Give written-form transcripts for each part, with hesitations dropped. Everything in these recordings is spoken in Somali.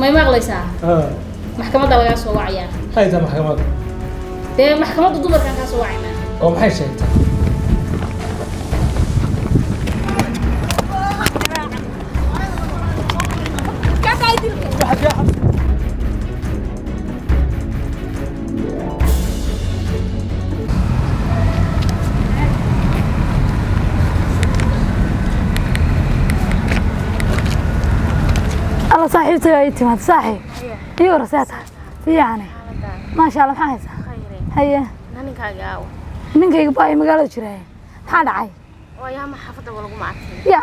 May maqlaysaa? Maxkamadda lagaa soo wacayaa. Maxay tahay maxkamadda? Dee maxkamadda dumarkaan kaa soo wacaynaa. Oo maxay sheegtay? Alla, saaxiibtay ay timaad. Saaxiib, ii war, see tahay? Fiicane, maasha Allah. Maxaa haysaa? Haye. Ninkaaga aawa? Ninkayga baa magaalada jiraaye. Maxaa dhacay? Waayaama xaafadda waa laguma arkin. Ya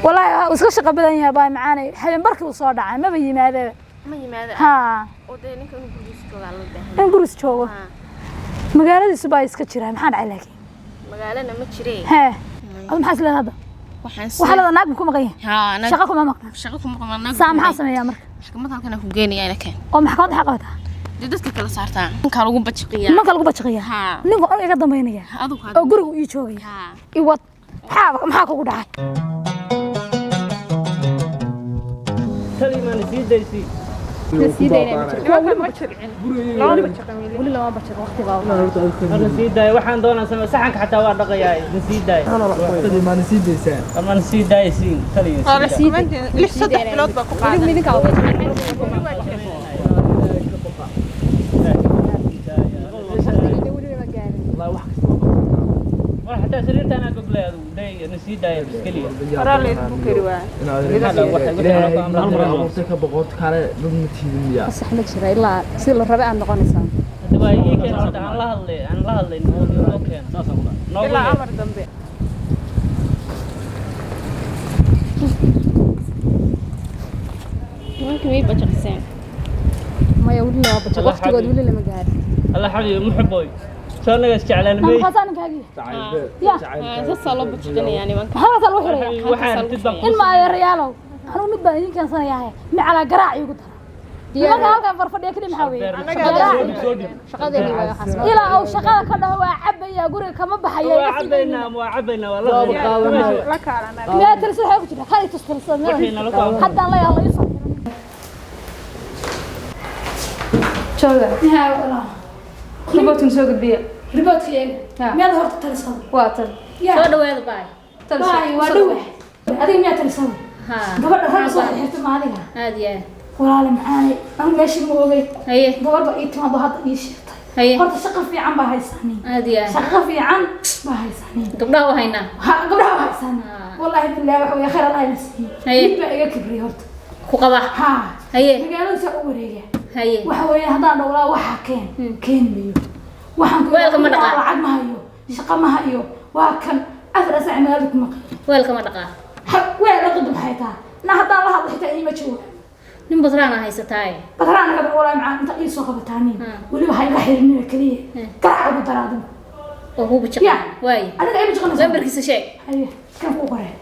walaahi, waa iska shaqo badan yahay baa macaanay. Habeen barkii uu soo dhacay, maba yimaadaba. Ma yimaado? Haa. Oo dee ninka inuu gurigiisa joogaa loo baahan. In guris joogo. Haa. Magaaladiisu baa iska jiraa. Maxaa dhacay laakiin? Magaalana ma jiree. Hee, adu maxaa isleedahay hadda? Waxaan Waxaa leedahay naag buu ku maqan yahay. Haa, naag. Shaqo kuma maqna. Shaqo kuma maqna, naag. Saa maxaa sameeyaa marka? Maxkamad halkan aan ku geenayaa, ina keen. Oo maxkamadda maxaa qabataa? Dee dadka kala saartaa, ninkaa lagu bajiqiyaa. Nimanka lagu bajiqiyaa? Haa. Ninku aniga iga dambaynaya? Adigu. Oo gurigu ii joogaya? Haa. Iwad, maxaa maxaa kugu dhacay? Tali, maana sii daysi? Weli lama bajin, waqti baa. Mana sii daaya, waxaan doonaa same, saxanka xataa waa dhaqayaa. Na sii daaya. Maana sii daysaan? Mana sii daaya, siin taliya sii daaya. 6 3 bilood baa ku qaadan. War xataa sariirta anaa goglay, adigu day na sii daaya bas keliya. Horaa laydinku kari waaya. Ilaahay abuurtay ka boqorto kale dad ma tiidin miyaa? Fasax ma jira ilaa si la rabe aad noqonaysaa. Hadda waa ii keen horta, aan la hadlay, aan la hadlay, noo keena noogu ilaa yeer. Amar dambe. Nimanka miyay bajiqiseen? Maya, weli lama bajin, waqtigood weli lama gaarin. Alla xabiibi muxuboy, soo naga isjeclaan may. Maxaasaa ninkaagii ya? Haa, saasaa loo bajiqinayaa nimanka. Maxaa lagu xiraya? Xabiibi, waxaan rabtid baan. Ilma adeerayaalow, anugu mid baan idin keensanayaahe, micalaa garaac iigu dara. Nimanka halkan farfadhiya kadib maxaa weeye? Soo dhib. Shaqadeeni waay waxaas. Ilaa uu shaqada ka dhaho waa cabaya, guriga kama baxaya. Waa cabaynaa, waa cabaynaa, waa la La kaalana. Miyaa tirsada waxaa ku jira hal i tus tirsada? Wixii nala ku amray. Haddaan la yaalo isoo. Jooga, riboodkan soo gudbiya. Riboodka eega. Miyaad horta talisada? Waa tan. Soo dhawaada, baay. Baay, waa dhowe. Adiga miyaa talisada? Haa. Gabadha ragga soo xirxirta ma adiga? Aad iyo aad. Walaali macaanay, anigu meeshii ma ogey. Haye. Gabadh baa ii timaado hadda ii sheegtay. Haye. Horta shaqo fiican baa haysanin. Aad iyo aad. Shaqo fiican baa haysanin. Gabdhaha u haynaa. Ha, gabdhaha waa haysanin. Wallaahi billahi, waxa weeye khayr Allah ina siiyey. Haye. Mid baa iga kibriyey horta. Ku qaba. Ha. Haye. Magaalada saa u wareega. Haye. Waxa weeye haddaan dhowlaa waxaa keen keeni mayo, waxaan ku Weelka ma dhaqaa? Lacag ma hayo, shaqo ma hayo, waa kan 4 saac magaalada ku maqan. Weelka ma dhaqaa? Weel dhaqiddu maxay tahay? Na haddaan la hadlo xitaa iima jooga. Nin badraana haysataaye. Badraan naga walaa macaan inta ii soo qabataanin. Weliba ha iga xirinina keliya, garaac ugu dara adigu. Oo kuu bajiqaa? Ya. Waaye. Adiga ima jiqanaysa. Lambarkiisa sheeg. Haye, kan kuu qoree.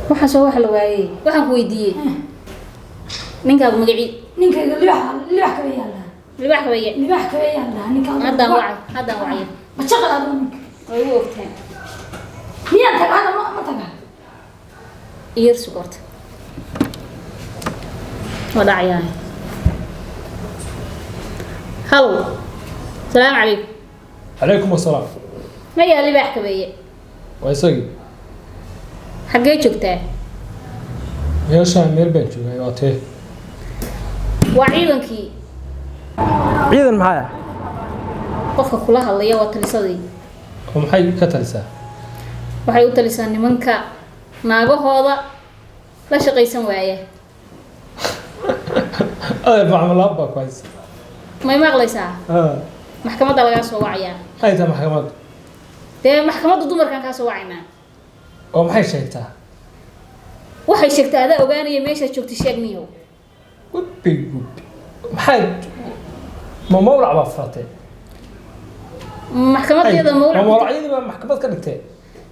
Waxaa soo wax la waayey, waxaan ku weydiiyey ninkaagu magacii. Ninkayga libax, libax kaba yaallaa. Libaax kabaye. Libax kaba yaallaa ninka. Haddaan wacay, haddaan wacaya. Bajaqa adigu ninka. Way igu ogtahay. Miyaan taga hadda? Ma taga. Iyar sug horta, waa dhacayaa. Halow, salaamu calaykum. Calaykum asalaam. Mayaa libaax kabeeye? Waa isagii. Xaggee joogtaa? Meeshaan meel baan joogay, waa tee? Waa ciidankii. Ciidan maxaa ah? Qofka kula hadlaya waa talisadii. Oo maxay ka talisaa? Waxay u talisaa nimanka naagahooda la shaqaysan waaya. Adeer, macamalaad baa ku haysa. May maqlaysaa? Maxkamadda lagaa soo wacayaa. Maxay tahay maxkamadda? Dee maxkamadda dumarkaan kaa soo wacaynaa. Oo maxay sheegtaa? Waxay sheegtaa adaa ogaanaya. Meeshaad joogtay sheeg niyow. Gudbi gudbi, maxay ma mawlac baa furatee? Maxkamadeeda Ma mawlac. mawlacyadii baa maxkamad ka dhigtee?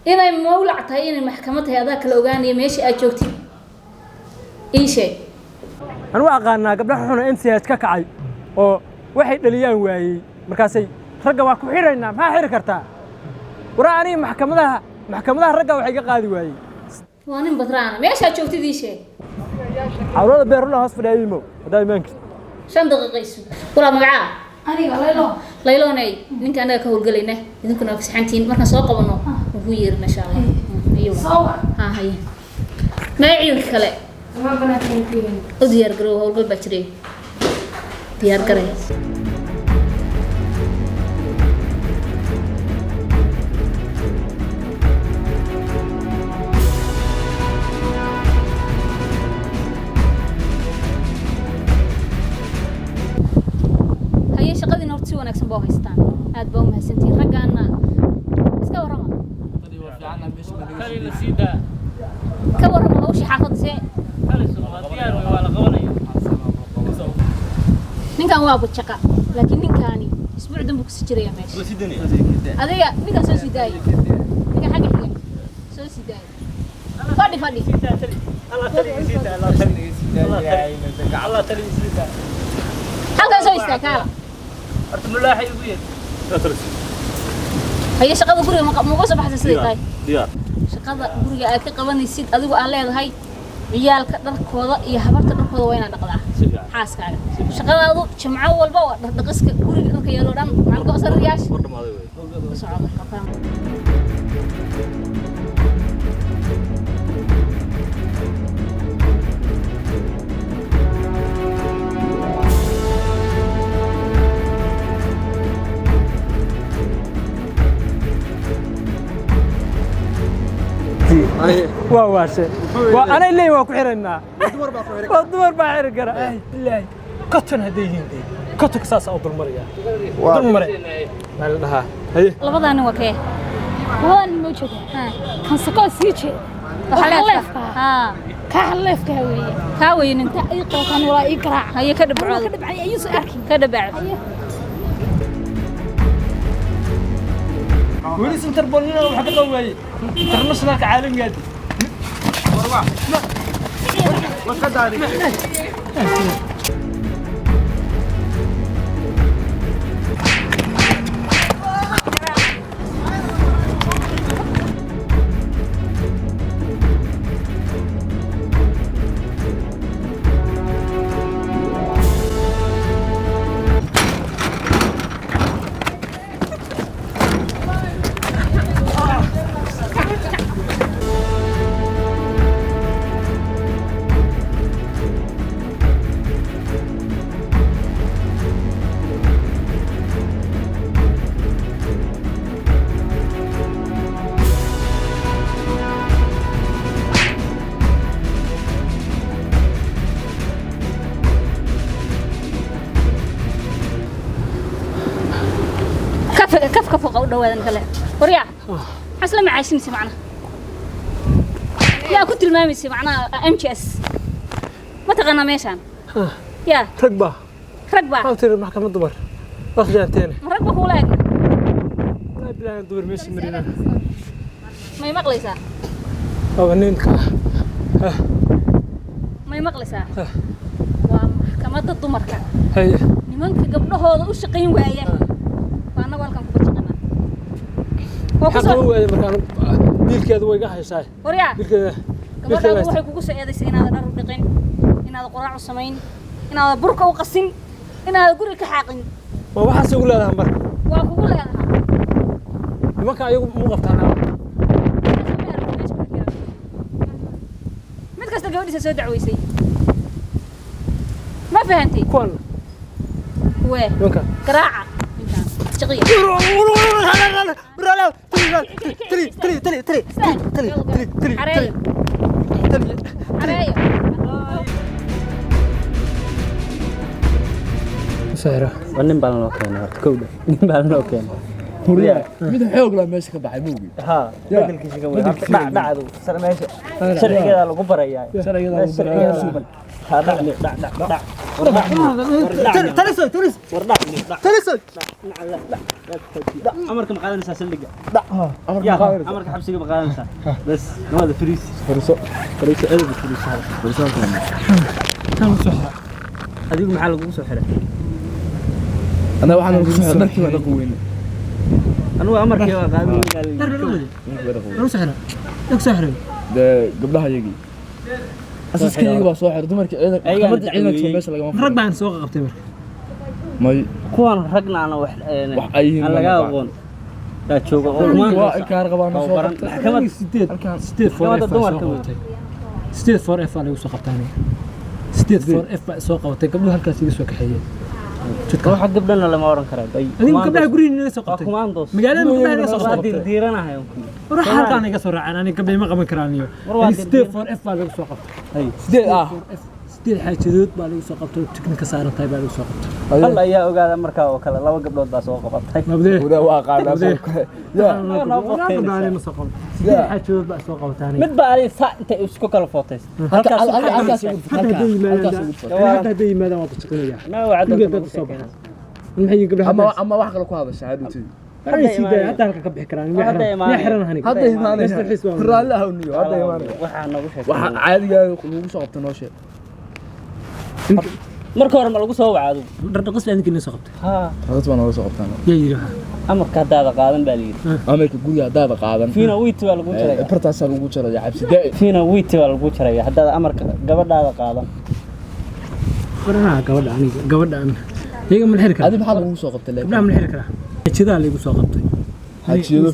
Inay mawlac tahay, inay maxkamad tahay, adaa kala ogaanaya. Meesha aad joogtid ii sheeg. Anu aqaanaa gabdhaha xuna MCH ka kacay oo waxay dhaliyaan waayey, markaasay ragga waa ku xidhaynaa. Maxaa xidhi kartaa? Waraa aniga maxkamadaha ragga waxay ka qaadi waayey. Waa nin badraana. Meeshaad joogtid ii sheeg. Carwada beeruna hoos fadhiya imo haddaa imaan kartid. 5 daqiiqo isu walaa magacaa. Aniga Laylo. Layloonay, ninka anaga ka howlgelayna, idinkuna waa fasaxantihiin. Markaan soo qabano waan kuu yeerina insha Allah. Ayo. Soo wac. Ha haye, maya ciidanka kale u diyaar garow, howlgal baa jiray, diyaar garay. Haye, shaqadiina horta si wanaagsan baa u haystaan, aad baa u mahadsantihiin. Raggaana iska warrama. Tali la sii daa. Ka warrama hawshii xaafadda see. Tali waa diyaar wey, waa la qabanaya. Ninkan waa bajaqa, laakiin ninkaani isbuuc dambu kusii jiraya meesha. Adiga ninkaan soo sii daayay, ninkan xagga xiga soo sii daayay. Fadhi, fadhi. Allah tali sii daa, Allah tali, Allah tali, Allah tali sii daa. Halkan soo istaag, kaala. Horta mulaaxa igu yeer. Haye, shaqada guriga ma uga soo baxaysa siday tahay? Diyaar. Shaqada guriga aad ka qabanaysid adigu aan leedahay, ciyaalka dharkooda iyo habarta dharkooda waa inaad dhaqdaa. Si fiican. Xaaskaaga shaqadaadu jimco walba waa dhardhaqiska guriga, dharka yeelo dhan, macalka osarayaasha. War dhamaaday wey. Ku soco marka. Waa waashe, waa anay leeyihin waa ku xiraynaa, waa dumar baa xiri kara. Ay bilaahi, konton hadday yihiin dee kontonka saasaa u dulmaraya, dulmare maa la dhahaa. Haye. Labadaa nin waa kee? Labadan nin ma ujeedaa? Kan sakoo sii jeeda. Waxaa leefka. Haa. Kaa leefka weeye. Kaa weeye ninka. Ii qabataan walaa ii garaaca. Haye, ka dhibcood. Ka dhibcay ayuu soo arkin. Ka dhibcood. Weli Interpol nina waxa ka qaban waayey internationalka caalamiga ah. Kaf kaf ka foqa u dhawaadan kale. Waryaa, maxaa isla macaashinaysa macnaha? Yaa ku tilmaamaysa macnaha MJS? Ma taqaanaa meeshaan? Yaa. Rag baa. Rag baa. Maxaa tiri maxkamad dumar waa khiyaanteene. Ma rag ba kuula egna? Wallaahi bilaahi dumar meesha marina. May maqlaysaa? Waa ninka. May maqlaysaa? Waa maxkamadda dumarka. Haye. Nimanka gabdhahooda u shaqayn waaya waa annagu halkan ku bajaqanaa. Waa ku maxaa qaban soo waayey markaan biilkeeda way iga haysaa. Waryaa. Biilkeeda. Gabadhaadu waxay kugu soo eedaysay inaadan dhar u dhaqin, inaadan quraac u samayn, inaadan burka u qasin, inaadan guriga ka xaaqin. Ma waxaas igu leedahay marka? Waa kugu leedahay. Nimanka ayagu mu qabtaan? Mid kasta gabadhiisa soo dacweysay, ma fahantay? Kuwan? Kuwee? Nimanka. Garaaca ninkaan jaqiya. Xareeyo, xareeyo. Waa nin baa lanoo keenay horta, kowdha nin baa lanoo keenay. Huryaa, mid xoog leh meesha ka baxay mowgi. Haa, bedelkiisa ka weyn horta dhac dhacdu sar meesha sharcigeeda lagu barayaa. Sharcigeeda lagu Sharcigeeda barayaa. lagu barayaa. Haa, dhac dhac dhac dhac, war dhac, war dhac, war dhac dhac dhac. Amarka ma qaadanaysaa saldhigga? Amarka Ya, ma qaadanaysaa? Amarka xabsiga ma qaadanaysaa? Bas nawada fariis. Fariiso. Fariiso, edeb fariiso. Fariiso. Adigu maxaa lagugu soo xiray? Ana waxaan ugu soo dharkii baan dhaqan weyne. Anugu amarkii waa qaadan weynaa. Dee gabdhaha iyagii. Asaskayga baa soo xiray dumarkii ciidanka, Ayagaa maxkamadda ciidanka dacweeyey. meesha lagama Rag baan soo qabtay marka. May Kuwan ragna aan wax wax ay yihiin aan laga aqoon daa jooga oo waa inkaar qabaan soo tababaran. qabtay. Maxkamad 8 8 4 Maxkamadda F baa soo dumarka wey. qabatay. 8 4 F baa lagu soo qabtay aniga. 8 4 F baa soo qabatay, gabdhuhu halkaas iga soo kaxeeyeen. Jidka. Waxa gabdhana lama oran karaa bay. Adigu gabdhaha guriga inaga soo Waa qabtay. kumaandoos. Magaalada gabdhaha inaga soo Waa qabtay. diirdiiranahay. War waxa halkaan iga soo raaceen, aniga gabdhaha ma qaban karaan iyo. War waa 8 4 F baa lagu soo qabtay. 8 ah. 8 xaajadood baa lagu soo qabtay oo tiknik ka saaran tahay baa lagu soo qabtay. Hal ayaa ogaada markaa oo kale laba gabdhood baa soo qabatay. Mabdee. Wada waa qaanaa soo kale. Ya. Gabdhaha ma soo qaban. 8 xaajadood baa soo qabatay aniga. Mid baa adiga saa intay isku kala footays. Halkaas halkaas ugu Hadda hadday yimaadaan, halkaas ugu hadda hadday yimaadaan waa bajaqinayaa. Ma wacdo. Guriga dad soo baxaa. Maxay gabdhaha ama wax kale ku hadashaa hadhowtay. Hadda sii hadda halka ka bixi karaan. Hadda imaanaya. Miyaa xiran aniga? Hadda imaanaya. Mr. Xiis waa Raalli ah niyo, hadda imaanaya. Waxaa noogu sheegtay. Waxa caadiga lagu soo qabtay noo sheeg. Marka hore ma lagu soo wacdo? Dhardhaqis baa idinka inoo soo qabtay. Ha. Ragad baa nooga soo qabtaan. Yaa yidhi waxaa. Amarka haddaada qaadan baa la yidhi. Amarka guriga haddaada qaadan. Fiina wiiti baa lagu jaraya. Bartaasaa lagu jaraya cabsi daa'im. Fiina wiiti baa lagu jaraya haddaada amarka gabadhaada qaadan. Waranaha gabadha aniga, gabadha aniga. Iyaga ma la xiri karaa? Adi maxaa lagu soo qabtay laakiin? Gabdhaha ma la xiri karaa? Xaajadaa laygu soo qabtay. Xaajiyado.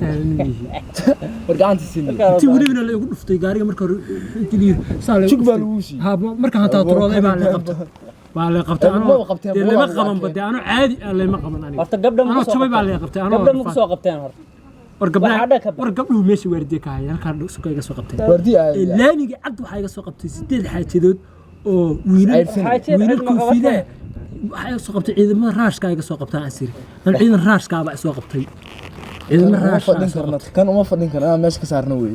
War gacanta siin. Intii welibana la igu dhuftay gaariga marka hore intii la yidhi, saa la igu Jug baa dhuftay. lagu siiyey. Ha, markaan hataa turooday baa la qabtay. Baa la qabtay Ee, anoo maba qabteen, dee maba lama lagu qabanba, arkeen. dee anoo caadi ah lama qaban aniga. Horta gabdha ma Anoo ku soo jabay baa qabteen. la qabtay, anoo Gabdha ma ku rafaan. soo qabteen horta. War gabdhaha, Waxaa dhanka war gabdhuhu meesha waardiye ka hayeen, halkaa suka iga soo qabteen. Waardiye ayaa. Ee, laamiga cad waxaa iga soo qabtay 8 xaajadood oo wiilal Cayrsanay. Xaajad wiilal cid ma qabatay. koofidaha waxaa iga soo qabtay ciidamada raashka iga soo qabtaan asiri. An ciidan raashka baa soo qabtay. Ciidamada Kan uma raashka fadhin karna, kan uma fadhin karna, inaan meesha ka saarno wey.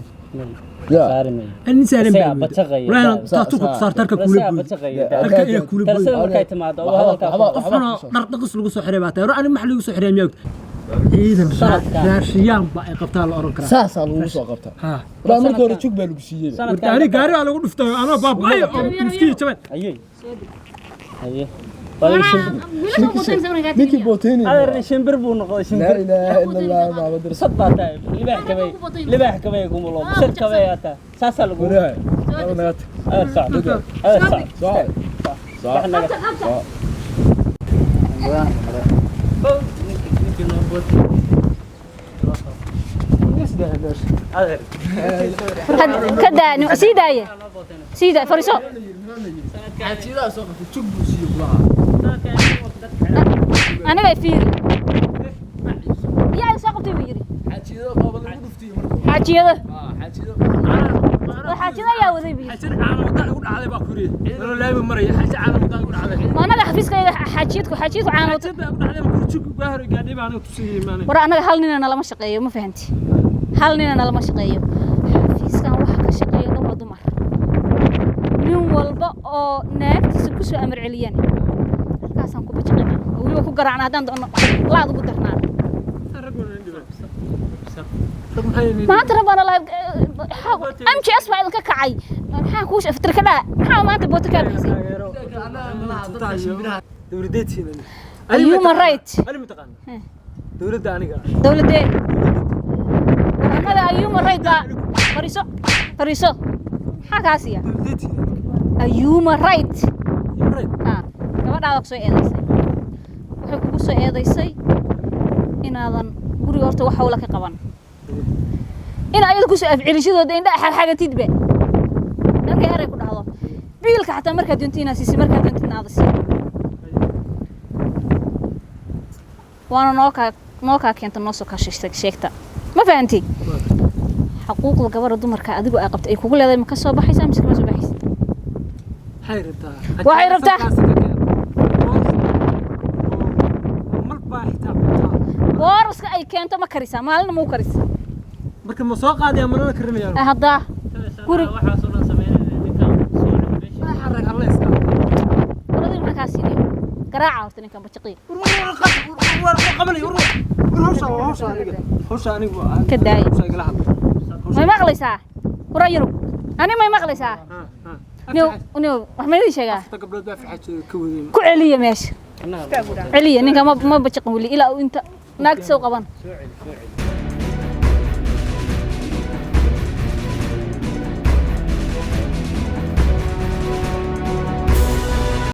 Ya. Saari mayo. Nin saaran Isagaa baa bajaqaya. Walaal taatu ku saartarka kula Isagaa gooy. bajaqaya. Halka ayaa kula gooy. Tarsada markay timaado oo hadalkaa Waxba- Qof xunoo dhar dhaqis lagu soo xiray baa tahay. War aniga maxa lagu soo xiray miyaa ogta? Ciidan Sanadkan. raashiyaan baa ay qabtaa la oran karaa. Saasaa lagu soo qabtaa. Ha. Walaa marka hore jug baa lagu siiyey. Sanadkan Gaari gaari baa lagu dhuftay anoo baaba'ay oo miskiin jabay. Ayay. Haye. Ninkii booteynayay. Adeer shimbir buu noqday Laa shimbir. ilaaha illa Allah Muhammad rasuul. Bisad baa tahay. Libaax kabay. Libaax kabay gumulo. Bisad kabay ayaa tahay. Saasaa lagu. Waraay. Laba naga tag. Adeer sac. Adeer sac. Soo. Soo. Wax naga. Soo. Adeer. Ka daa, sii daaya. Sii daaya, fariiso. Xaajiyadaa soo qabtay jug buu siiyey kulaha. Aniga fiiri. Yaa soo qabtay buu yidhi. Xaajiyada baaba lagu dhuftay marka. Xaajiyada. Ah, xaajiyada. War xaajiyada ayaa waday buu yidhi. Xaajada caalam wadaa igu dhacday baa ku yiri. Anoo laami maraya xaaja caalam wadaa igu dhacday. Ma anaga xafiiskayga xaajiyadku xaajiyadku caano wata. Xaajada igu dhacday baa ku jug waa hore gaadhay baa aniga tusayay maanay. War anaga hal nina nalama shaqeeyo, ma fahanti. Hal nina nalama shaqeeyo. Xafiiskan waxa ka shaqeeya dhan waa dumar. Nin walba oo naagtiisa ku soo amar celiyaan. Halkaasaan ku bajaqina. Oo weliba ku garaacna haddaan doono laad ugu darnaan. Maanta rabana la MJS baa idinka kacay. Maxaa kuu sheegay ka dhaa? Maxaa maanta boota kaa bixisay? Dowladeedkiina. Human right. Ani mataqaan. Dowladda aniga. Dowladee. War annaga human right baa fariiso fariiso. Maxaa kaa siiya? Dowladeedkiina. A human right. Human right. Ha, gabadhaada ku soo eedaysay. Waxay kugu soo eedaysay inaadan guriga horta wax hawla ka qaban. In ayada ku soo afcelishadooda indha xagxagatidba. Markay eray ku dhahdo. Biilka xataa markaad doonto inaad siisid, markaad doonto inaad siin. Waana noo kaa keenta noo soo kaa sheegta. Ma fahanti? Xuquuqda gabadha dumarka adigu ay qabtay ay kugu leedahay ma ka soo baxaysaa mise kama soo baxaysid? Waxay rabtaa. Waxay rabtaa. Mar baa xitaa cuntaa. Booraska ay keento ma karisaa, maalina ma u karisaa. Marka ma soo qaadaya mana la karinayaan. Haddaa guri Waxaas oo dhan sameynaya ninkan soo meesha. Waxa rag alla iska. Waradii maxaa kaa siinaya? Garaaca horta ninkan bajaqiya. War qabanay war war hawsha hawsha aniga. Hawsha aniga. Ka daaya. Hawsha igala hadlo. May maqlaysaa? Wara yurub. Ani may maqlaysaa? Niw niw wax ma idin sheegaa? Afarta gabdhood baa farxad ka wadeen. Ku celiya meesha. Celiya ninka ma bajaqin weli ilaa uu inta naagtiisa u qaban.